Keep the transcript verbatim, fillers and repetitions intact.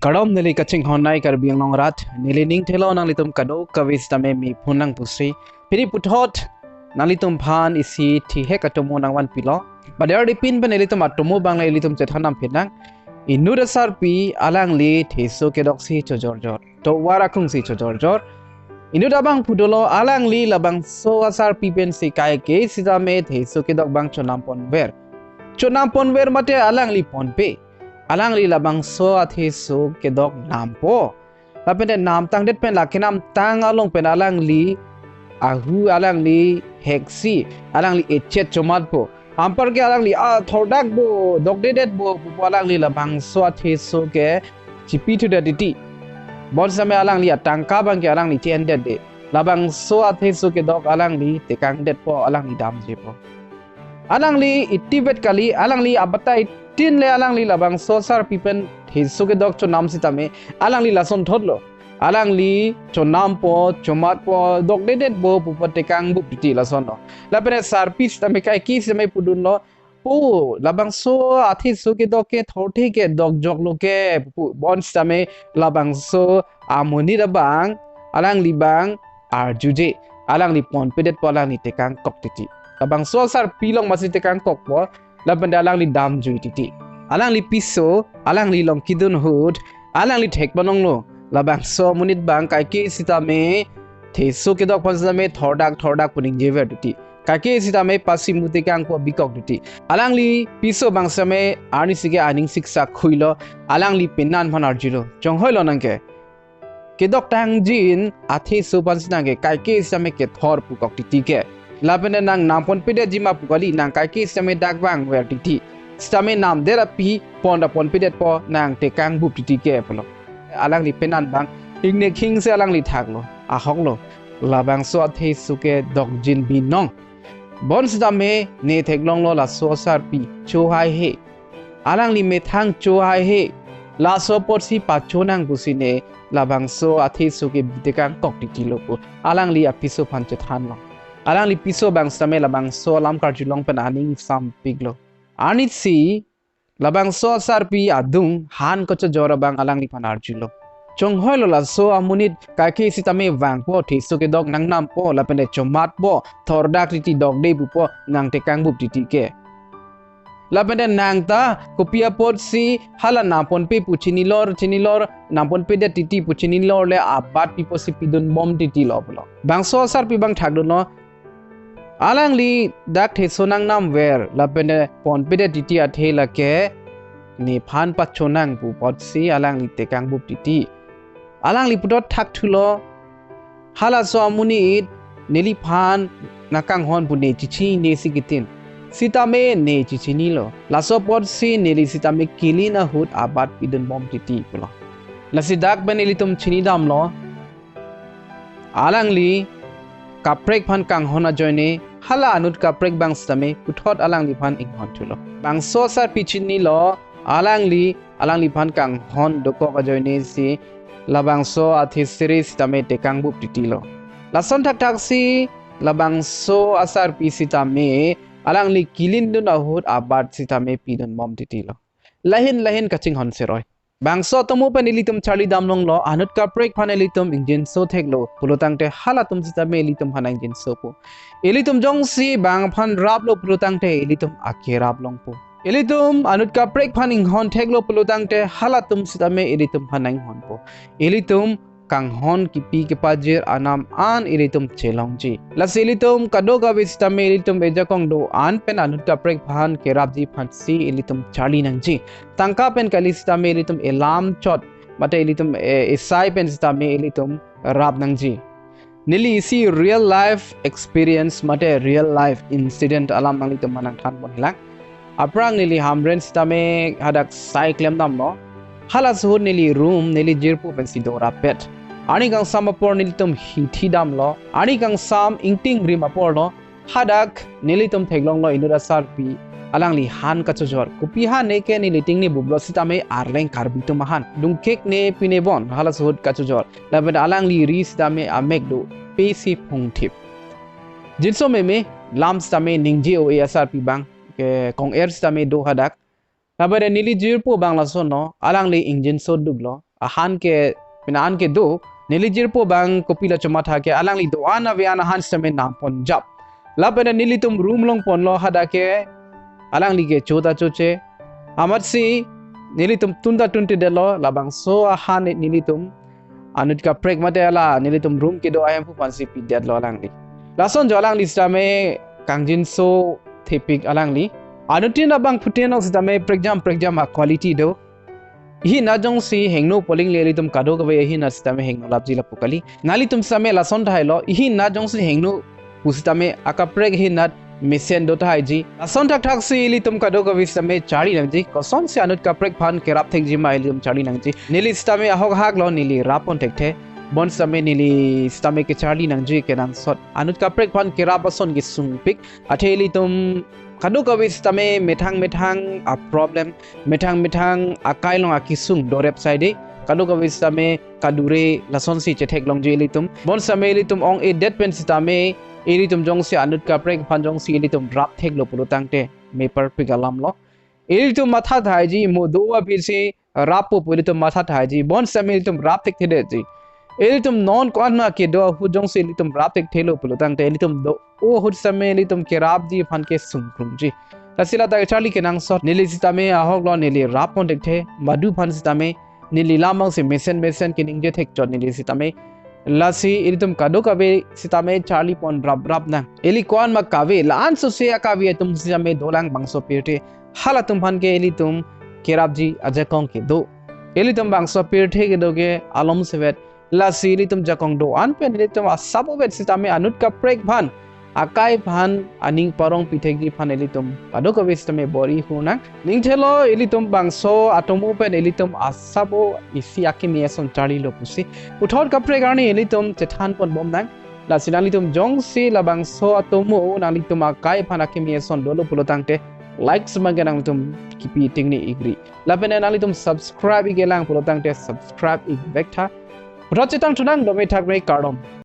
Kardom neli kachinghon nai Karbi Anglong arat, neli ning thelo nanglitum kadokave sitame mephun nang pusi. Pini puthot nanglitum aphan isi thihek atomo nangvanpilo. Pada arni pin pen ilitum atomo abang le ilitum chethan nang phin nang. Inut asarpi alangli theso kedoksi chojorjor, tovar akungsi chojorjor. Inut abang pudolo, alangli labangso asarpi pensi kaike sitame theso kedok abang chonam ponver. Chonam ponver mate alangli ponpe. Alangli labangso atheso kedok nampo. Lapen te namtangdet pen la kenamtang along pen alangli ahu, alangli heksi, alangli echet chomatpo. Anparke alangli, "A, thordakpo, dokdedetpo," pupo, alangli labangso atheso ke chipithudet titi. Bonsitame alangli atangka abang ke alangli che-endetde. Labangso atheso kedok alangli tekangdetpo, alangli damjepo. Alangli itivet kali, alangli abatai tin le alangli labangso asarpi pen theso kedok chonam sitame, alangli lasonthotlo. Alangli chonampo, chomatpo, dokdedetpo pupo, tekangbup titi lasonlo. Lapen asarpi sitame kaike sitame pudunlo, "O, labangso atheso kedok ke thorthe ke dokjoklo ke," pupo. Bonsitame labangso amonit abang, alangli abang arjuje. Alangli ponpedetpo, alangli tekangkok titi. Labangso asarpi along masi tekangkokpo, lapen te alangli damjui titi. Alangli piso, alangli along kedun ahut, alangli thek panonglo. Labangso amonit abang kaike sitame theso kedok aphan sitame thordak thordak pu ningjever titi. Kaike sitame pasi mutekang pu bikok titi. Alangli piso abang sitame arnisi ke aning siksa khuilo, alangli penan aphan arjulo, "Chonghoilo nang ke? Kedoktang jin atheso aphan si nang ke kaike sitame kethor pukok titi ke. Lapen te nang nam ponpedetji ma pu kali, nang kaike sitame dak vangver titi. Sitame namdet aphi pon ta ponpedetpo, nang tekangbup titi ke," pulo. Alangli penan abang ingnek hingse alangli thaklo, ahoklo. Labangso atheso kedokjin binong. Bonsitame ne theklonglo laso asarpi cho haihe. Alangli methang cho haihe. Laso apotsi pacho nang pusi ne labangso atheso ke bitekangkok titilo pu alangli apiso aphan chethanlo. Alangli piso abang sitame labangso alam karjulong pen aning sampiklo. Arnisi labangso asarpi adung han kachojor abang alangli aphan arjulo, "Chonghoilo laso amonit kaike sitame vangpo, theso kedok nangnampo, lapen te chomatpo, thordak titi, dokde pupo, nang tekangbup titi ke. Lapen te nang ta kopi apotsi hala nam ponpe pu chinilor, chinilor, nam ponpedet titi pu chinilor le abat pipo si pidunbom titilo," pulo. Bangso asarpi abang thakdunlo, "Alangli dak theso nangnamver, lapen te ponpedet titi athe lake nephan pacho nang pu apotsi alangli tekangbup titi." Alangli puthot thakthulo, "Halaso amonit neliphan nangkanghon pu ne chichinine si kitin. Sitame ne chichinilo. Laso apotsi neli sitame kelin ahut abat pidunbom titi," pulo. Lasi dak pen ilitum chinidamlo, alangli kaprek aphan kanghon ajoine hala anut kaprek abang sitame puthot alangliphan inghonthulo. Bangso asarpi chinilo, alangli alangliphan kanghon dokok ajoine si labangso athesere sitame tekangbup titilo. Lason thakthaksi labangso asarpi sitame alangli kelindun ahut abat sitame pidunbom titilo. Lahin lahin kachinghon seroi. Bangso atomo pen ilitum charlidamlonglo, anut kaprek aphan ilitum ingjinso theklo pulotangte halatum sitame ilitum aphan ingjinsopo. Ilitum jongsi bang aphan raplo pulotangte ilitum akerap longpo. Ilitum anut kaprek aphan inghon theklo pulotangte halatum sitame ilitum aphan inghonpo. Ilitum kanghon kipi kepajir anam an ilitum chelongji. Lasi ilitum kadokave sitame ilitum ejakong do-an pen anut kaprek aphan kerapji aphansi ilitum charli nangji. Tangka pen kali sitame ilitum elam chot mate ilitum, eh, esai pen sitame ilitum rap nangji. Neli isi real life experience mate real life incident alam nanglitum aphan nangthanpon hilang. Aphrang neli hamren sitame hadak sai klemdamlo. Halaso ahut neli room, neli jirpo pensi dorapet. Arni kangsam apor nelitum hithidamlo. Arni kangsam ingtingrim aporlo. Hadak nelitum theklonglo inut asarpi alangli han kachojor. Kopi han ne ke neli tingnibuplo sitame Arleng Karbi atum ahan. Dungkek ne pine bon halaso ahut kachojor. Lapen alangli ri sitame amek do, pesi phungthip. Jinso meme, lam sitame ningje-o-e asarpi abang, ke kong-er sitame do hadak. Lapen neli jirpo abang lasonlo, alangli ingjinso duklo. ahan ke, pina an kedo, neli jirpo abang kopilo chomatha ke alangli do-an ave-an ahan sitame nampon jap. Lapen nelitum room longponlo hadak ke alangli ke chota choche. Amatsi nelitum tunta tunti detlo, labangso ahan nelitum anut kaprek mate la nelitum room kedo ahemphu aphansi pidetlo alangli. Lason jo alangli sitame kangjinso thepik alangli. Anuttin abangphutin along sitame prekjam prekjam a-quality do. Ihin ajongsi hingno poling le ilitum kadokave ihin sitame hingno lapji lapu kali. Nanglitum sitame lason thailo, ihin ajongsi hingno pusitame akaprek ahin nat mesen do thaiji. Lason thakthaksi ilitum kadokave sitame charli nangji. Kosonsi anut kaprek aphan kerap thekji ma ilitum charli nangji. Neli sitame ahok haklo, neli rappon thekthe. Bonsitame neli sitame kecharli nangji kenangsot. Anut kaprek aphan kerap ason kesungpik. Athe ilitum kadokave sitame methang methang a-problem, methang methang akai along akesung dorep saide. Kadokave sitame kadure lasonsi chetheklongji ilitum. Bonsitame ilitum ong-edet pen sitame ilitum jongsi anut kaprek aphan jongsi ilitum rap theklo pulo tangte meparpik alamlo. Ilitum matha thaiji, mo do aphi si rappo pu ilitum matha thaiji. Bonsitame ilitum rap thekthedetji. Ilitum non ko-an ma kedo ahut jongsi ilitum rap thekthelo pulo tangte ilitum do-o ahut sitame ilitum kerapji aphan kesungkrungji. Lasi lata kecharli kenangsot neli sitame ahoklo, neli rappon thekthe, madu aphan sitame neli lam abangsi mesen mesen keningje thekchot neli sitame. Lasi ilitum kadokave sitame charlipon rap rap nang. Ili ko-an ma kave, la-an sose akave atum sitame dolang bangso pirthe. Halatum aphan ke ilitum kerapji ajakong kedo. Ilitum bangso pirthe kedo ke alom sevet. Lasi ilitum jakong do-an pen ilitum asap ovet sitame anut kaprek aphan, akai aphan aning parong pithekji aphan ilitum kadokave sitame bor-i hunang. Ningthelo ilitum bangso atomo pen ilitum asap o isi akimi ason charlilo pusi. Puthot kaprek arni ilitum chethanpon bomnang. Lasi nanglitum jongsi labangso atomo nanglitum akai aphan akimi ason dolo pulo tangte like sumang ke nanglitum kipi tingni igri. Lapen nanglitum subscribe ikelang pulo tangte subscribe ikvek tha. Puthot chethan thunang, dome thakme, kardom.